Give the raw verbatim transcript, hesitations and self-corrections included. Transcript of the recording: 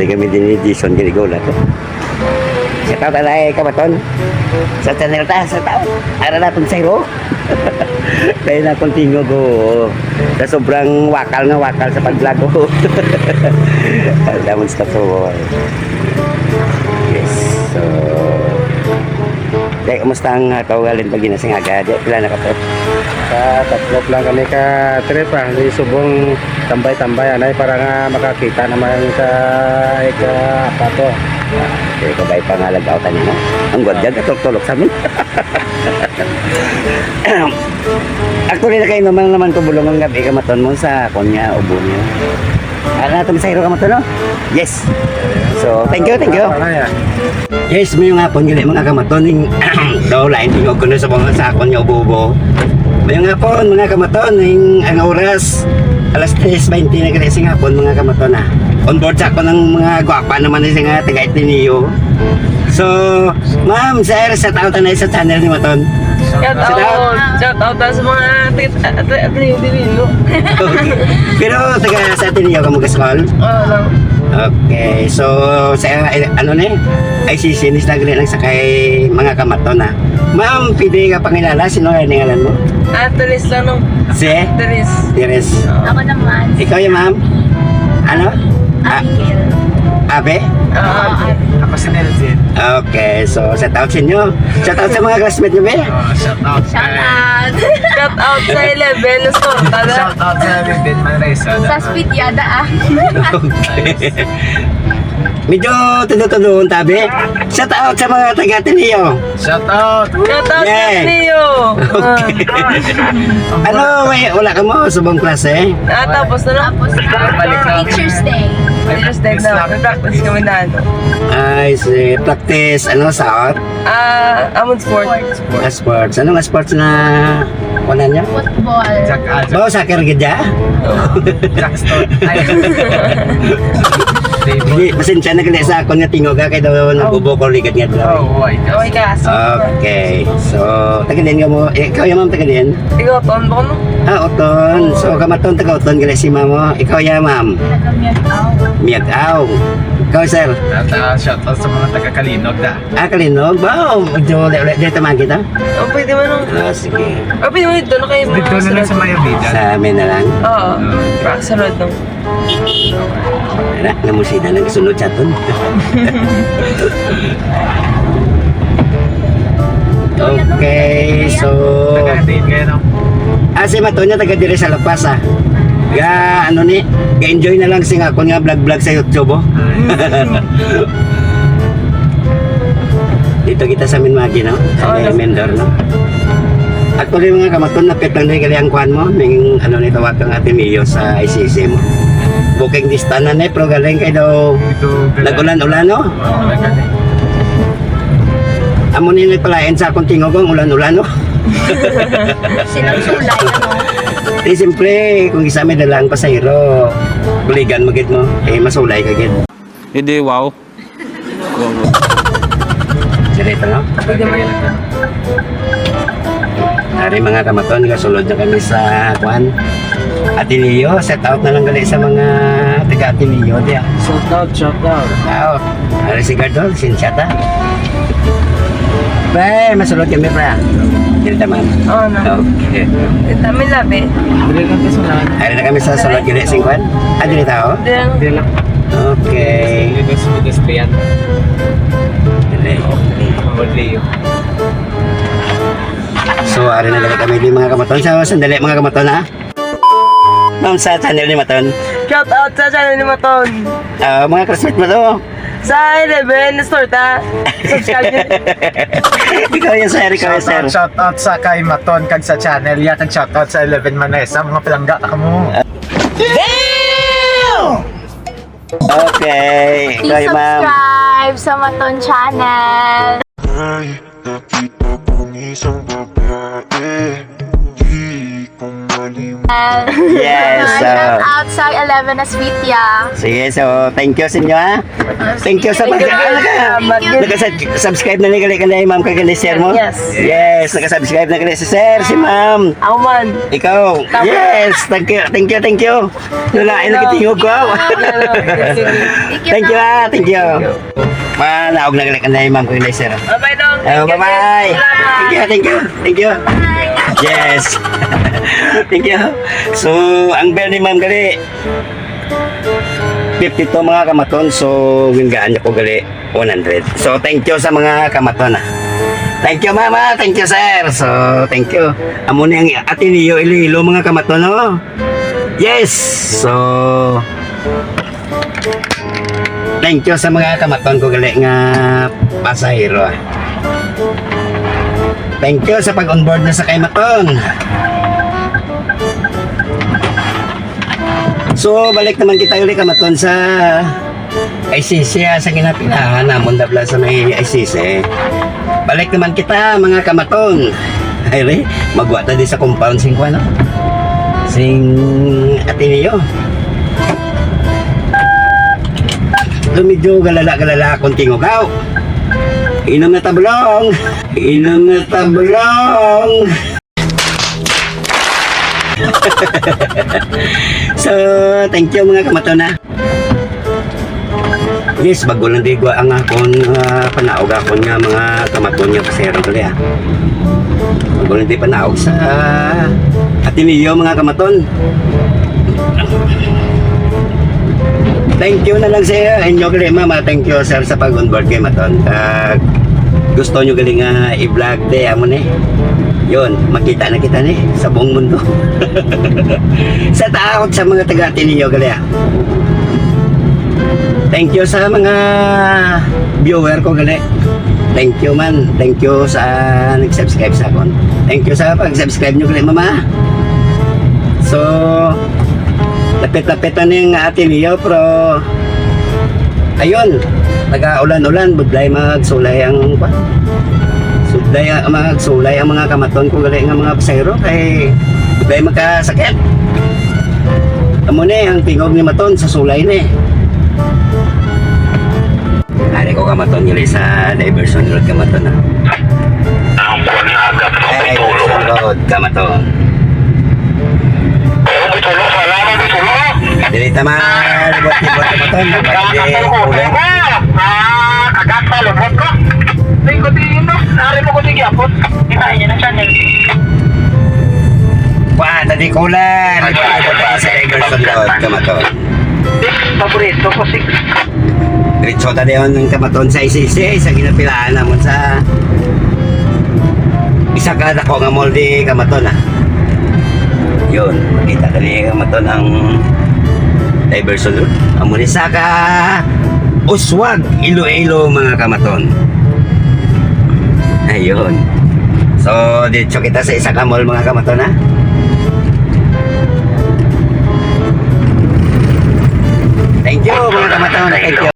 Di kami din ni Jason, ginigola to. Sa tao, tanay, kamaton. Sa channel ta, sa tao. Ara na itong zero. Kaya na itong tingog, oo. Sa sobrang wakal nga wakal sa pag-vlog, oo. Damon sa tao. Yes, so, Day, kumusta ang, ah, kaugalingon pag ginasingaga? Di, pila na ka trip? Ka tatlo lang kami ka trip, ah. Di subong tambay-tambay, anay, para nga makakita naman ka, ika, apa to. Ah, di, kabay pa nga lagaw tani, no? Ang gwardiya, katulog-tulog sa amin. Actually, nakainuman naman ko bulong ang gabi, kamaton mo sa akon nga ubo niyo. Ano natin, sa hiro kamaton, no? Yes. So, thank you, thank you. Yes, mayong hapon gali, mga kamaton, ning daw lain tingog ko na sa mga sakon nga ubo-ubo. Mayong hapon, mga kamaton, ning ang oras, alas tres veinte na gali sing hapon, mga kamaton, ah. On board sa ako ng mga gwapa naman ni nga taga Ateneo. So, ma'am, sir, shout out na sa channel ni Maton. Shout out. Shout out. Shout out sa mga tit-, at-, at-, Ateneo, Ateneo. Pero taga sa Ateneo ka mag-school? Oo lang. Okay. So, sa, eh, ano ni? I C C ni sa gali lang sa kay mga kamaton, ah. Ma'am, pwede ka pangilala? Sino nga ngalan mo? Ah, Teres lang, no? Si? Teres. Teres. Ako naman. Ikaw yung ma'am? Ano? Ah, Abigail. Abe? Oo, Abe. Ako si Nelson. Okay, so shout out sa inyo. Shout out sa mga classmate nyo, be. Oh, shout out. Shout out. Shout out sa eleven, Sortada. Shout out sa eleven, Manresa. Sa Spityada, ah. Okay. Medyo tudo-tudoon tabi. Shout out sa mga taga Ateneo. Shout out. Shout out sa Ateneo. Okay. Ah. Ano, may, wala ka mo subong klase? Ah, tapos na lang. Tapos na. Balik na. Teacher's Day. Teacher's Day na. May practice kami na ano. Ay, si practice, ano, sa art? Ah, amon sports. Ah, sports. Ano nga sports na wala niya? Football. Jack Adams. Ba, soccer gid ya? Jack Stone. Ay. Sige, pasensya na gali sa akon nga tingog, ha, kay daw nag-ubo ko ligad nga daw. Oh, why? Oy, ka. Okay. So, taga din ka mo. Eh, ikaw ya, ma'am, taga din? Ikaw, Ton, ba, no? Ah, Oton. So, kamaton, taga Oton, gali si ma'am mo. Ikaw ya, ma'am? Taga Miag-aw. Miag-aw. Ikaw, sir? At, ah, shout out sa mga taga Kalinog, da. Ah, Kalinog? Wow, medyo uli-uli. Dito man kita? Oh, pwede man, oh. Ah, sige. Ah, pwede mo dito na kayo, dito na lang sa may Avida. Sa amin na lang? Oo. Oo. Para sa road, no? Wala, namusina lang sunod sa aton. Okay, so, taga din kayo, no? Ah, si Mato niya, taga diri sa La Paz, ah. Ga, ano ni, ga-enjoy na lang sing akon nga vlog-vlog sa YouTube, oh. Dito kita sa Minmagi, no? Sa, oo, may Mendor, no? Actually, mga kamaton, napit lang din gali ang kuan mo, ning, ano ni, tawag kang Ate Mio sa I C C mo. Booking dista na ni, pero galing kay daw nag-ulan-ulan, no? Oo, nag-ulan. Amo ni nagpalain sa akong tingog ang ulan-ulan, no? Silang sulay, ano? Eh, siyempre, kung isa may dalang pasahero, buligan mo gid mo. Eh, masulay ka gid. Hindi, wow. Direto, no? Pwede man. Ari, mga kamaton, gasulod na kami sa, kuan, Ateneo. Shout out na lang gali sa mga taga Ateneo diya. Shout out, shout out. Wow. Ari si Gardol, sinsya ta. Pre, masulod kami, pre. Dili ta, ma'am. Oo, na. Okay. Kita may labi. Dili lang ta sunod. Ari na kami sa sulod gali sing kuan. Ah, dili ta, oh? Dili lang. Dili lang. Okay. Dili sa pedestrian. Dili. Ang Rodeo. So, ari na gali kami di, mga kamaton. So, sandali, mga kamaton, ha? Ma'am, sa channel ni Maton. Shout out sa channel ni Maton. Ah, mga classmate mo to. Sa eleven, store ta. Subscribe niyo. Ikaw yan, sir. Ikaw yan, sir. Shout out, shout out sa kay Maton kag sa channel ya, kag shout out sa eleven Manresa, mga palangga ta kamo. Damn! Okay, please kayo, ma'am. Subscribe sa Maton Channel. Ay, nakita kong isang babae, di ko malimot. Yes, Shout ah. out sa eleven Aswitia. Sige, so thank you sa inyo, ha. Thank you sa pag-, Thank you. ano ka? Thank you. Naka-sub-, subscribe na ni gali ka na, ma'am, kag ni sir mo? Yes. Yes, naka-subscribe na gali si sir, si ma'am. Ako man. Ikaw. Tama. Yes, thank you, thank you, thank you. Wala, ay, Hello. nakitingog ko. Hello. Thank you, ah, thank you. Manaog na gali ka na, ma'am, kag ni sir. Bye-bye, Dong. Oh, Thank you, bye-bye. Thank you. Thank you, thank you, thank you. Bye. Yes. Thank you. So, ang bill ni ma'am gali, fifty-two, mga kamaton. So, gingaan niya ko gali one hundred. So, thank you sa mga kamaton, ah. Thank you, mama. Thank you, sir. So, thank you. Amo ni ang Ateneo Iloilo, mga kamaton, no? Yes. So, thank you sa mga kamaton ko gali nga pasahero, ah. Thank you sa pag-onboard na sa kay maton. So, balik naman kita uli, kamaton, sa I C C, ah, sa ginapilahan namon, dabla sa may I C C. Balik naman kita, mga kamaton. Ay, re, magwa ta di sa compound sing kuwan, no? Sing Ateneo. Medyo galala-galala akong tingugaw. Inom na tablong. Inom na tablong. So, thank you, mga kamaton, ha. Yes, bago lang di gwa ang akon, ah, panaog akon nga mga kamaton nga pasero gali, ha. Bago lang di panaog sa, ah, Ateneo, mga kamaton. Thank you na lang sa inyo gali, mama. Thank you, sir, sa pag-onboard kay maton. Kag gusto nyo gali nga i-vlog, te, amo ni. Yun, makita na kita ni sa buong mundo. Sa taot sa mga taga Ateneo gali, ah. Thank you sa mga viewer ko gali. Thank you man. Thank you sa nag-subscribe sa akon. Thank you sa pag-subscribe nyo gali, mama. So, lapit-lapit na ning Ateneo, pero ayun, nagaulan-ulan, budlay magsulay ang, kwan. Sudlay, ah, magsulay ang mga kamaton ko gali nga mga pasahero kay budlay magkasakit. Amo ni ang tingog ni maton sa sulay ni. Ari ko kamaton gali sa diversion road kamaton, ah. Ang kuwan nga agap sa Ay, Bitulo. Diversion road kamaton. Ang Bitulo, salamat, Bitulo. Dili ta malibot-libot kamaton. Nakakasal ko, Pwede. Diba? Ah, agap sa lubot ko. Di ko di yun, no? Nari mo ko di gyapon. Kita niya na channel. Wah, tadi kulang. Ito, ito pa sa diversion road kamaton. Paborito ko si Diretso ta dayon ang kamaton sa I C C, sa ginapilaan namon sa isa ka dako nga mall di kamaton, ah. Yun, makita ka ni kamaton ang diversion road. Amo ni sa ka Uswag, Iloilo, mga kamaton. Ayun. So, diretso kita sa isa ka mall, mga kamaton, ha? Thank you, mga kamaton. Thank you.